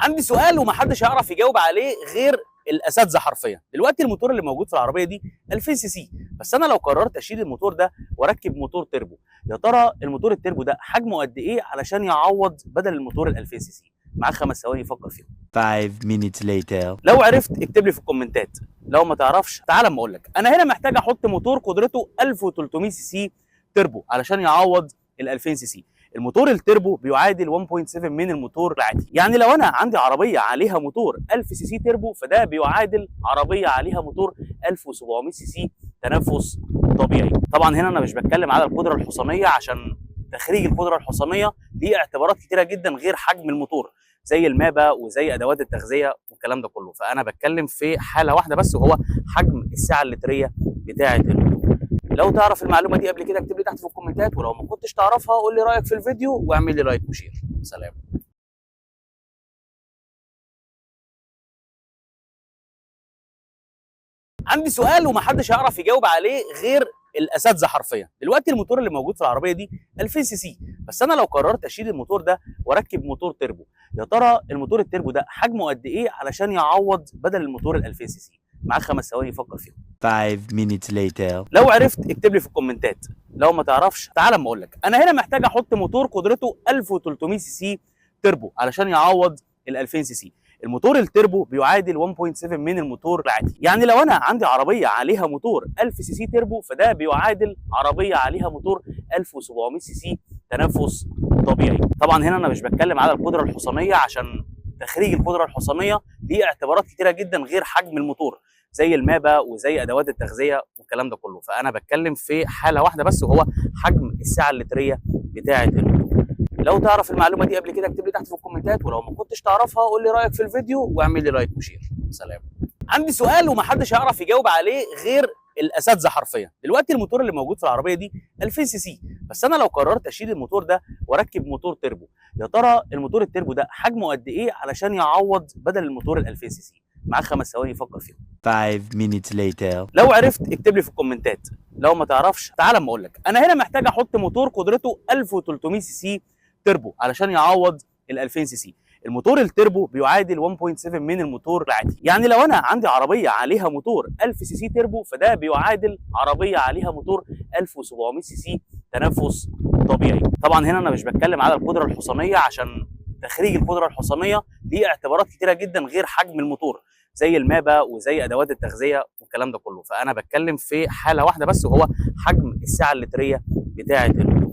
عندي سؤال ومحدش هيعرف يجاوب عليه غير الاساتذة حرفيا. دلوقتي الموتور اللي موجود في العربية دي 2000 سي سي، بس انا لو قررت اشيل الموتور ده واركب موتور تربو، يا ترى الموتور التربو ده حجمه قد ايه علشان يعوض بدل الموتور ال 2000 سي سي؟ معاك 5 ثواني فكر فيهم. 5 minutes later. لو عرفت اكتب لي في الكومنتات، لو ما تعرفش تعال اما اقول لك. انا هنا محتاج احط موتور قدرته 1300 سي سي تربو علشان يعوض ال 2000 سي سي. الموتور التربو بيعادل 1.7 من الموتور العادي، يعني لو انا عندي عربية عليها موتور 1000 سي سي تربو فده بيعادل عربية عليها موتور 1700 سي سي تنفس طبيعي. طبعا هنا انا مش بتكلم على القدرة الحصانيه، عشان تخريج القدرة الحصانيه ليه اعتبارات كتيرة جدا غير حجم الموتور، زي المابه وزي ادوات التغذية والكلام ده كله. فانا بتكلم في حاله واحدة بس، وهو حجم السعة اللتريه بتاعه الموتور. لو تعرف المعلومة دي قبل كده اكتب لي تحت في الكومنتات، ولو ما كنتش تعرفها قول لي رايك في الفيديو واعمل لي like و share. سلام. عندي سؤال ومحدش هيعرف يجاوب عليه غير الاساتذة حرفيا. دلوقتي الموتور اللي موجود في العربية دي 2000 سي سي، بس انا لو قررت اشيل الموتور ده واركب موتور تربو، يا ترى الموتور التربو ده حجمه قد ايه علشان يعوض بدل الموتور ال 2000 سي سي؟ معاك 5 ثواني فكر فيهم. 5 minutes later. لو عرفت اكتب لي في الكومنتات، لو ما تعرفش تعال اما اقول لك. انا هنا محتاج احط موتور قدرته 1300 سي سي تربو علشان يعوض ال 2000 سي سي. الموتور التربو بيعادل 1.7 من الموتور العادي، يعني لو انا عندي عربية عليها موتور 1000 سي سي تربو فده بيعادل عربية عليها موتور 1700 سي سي تنفس طبيعي. طبعا هنا انا مش بتكلم على القدرة الحصانيه، عشان تخريج القدرة الحصانيه ليه اعتبارات كتيرة جدا غير حجم الموتور، زي المابه وزي ادوات التغذية والكلام ده كله. فانا بتكلم في حاله واحدة بس، وهو حجم السعة اللتريه بتاعه الموتور. لو تعرف المعلومة دي قبل كده اكتب لي تحت في الكومنتات، ولو ما كنتش تعرفها قول لي رايك في الفيديو واعمل لي like و share. سلام. عندي سؤال ومحدش هيعرف يجاوب عليه غير الاساتذة حرفيا. دلوقتي الموتور اللي موجود في العربية دي 2000 سي سي، بس انا لو قررت اشيل الموتور ده واركب موتور تربو، يا ترى الموتور التربو ده حجمه قد ايه علشان يعوض بدل الموتور ال 2000 سي سي؟ معاك 5 ثواني فكر فيهم. 5 minutes later. لو عرفت اكتب لي في الكومنتات، لو ما تعرفش تعال اما اقول لك. انا هنا محتاج احط موتور قدرته 1300 سي سي تربو علشان يعوض ال 2000 سي سي. الموتور التربو بيعادل 1.7 من الموتور العادي، يعني لو انا عندي عربية عليها موتور 1000 سي سي تربو فده بيعادل عربية عليها موتور 1700 سي سي تنفس طبيعي. طبعا هنا انا مش بتكلم على القدرة الحصانيه، عشان تخريج القدرة الحصانيه ليه اعتبارات كتيرة جدا غير حجم الموتور، زي المابه وزي ادوات التغذية والكلام ده كله. فانا بتكلم في حاله واحدة بس، وهو حجم السعة اللتريه بتاعه الموتور.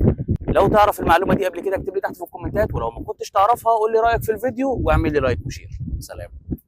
لو تعرف المعلومة دي قبل كده اكتب لي تحت في الكومنتات، ولو ما كنتش تعرفها قول لي رايك في الفيديو واعمل لي like و share. سلام.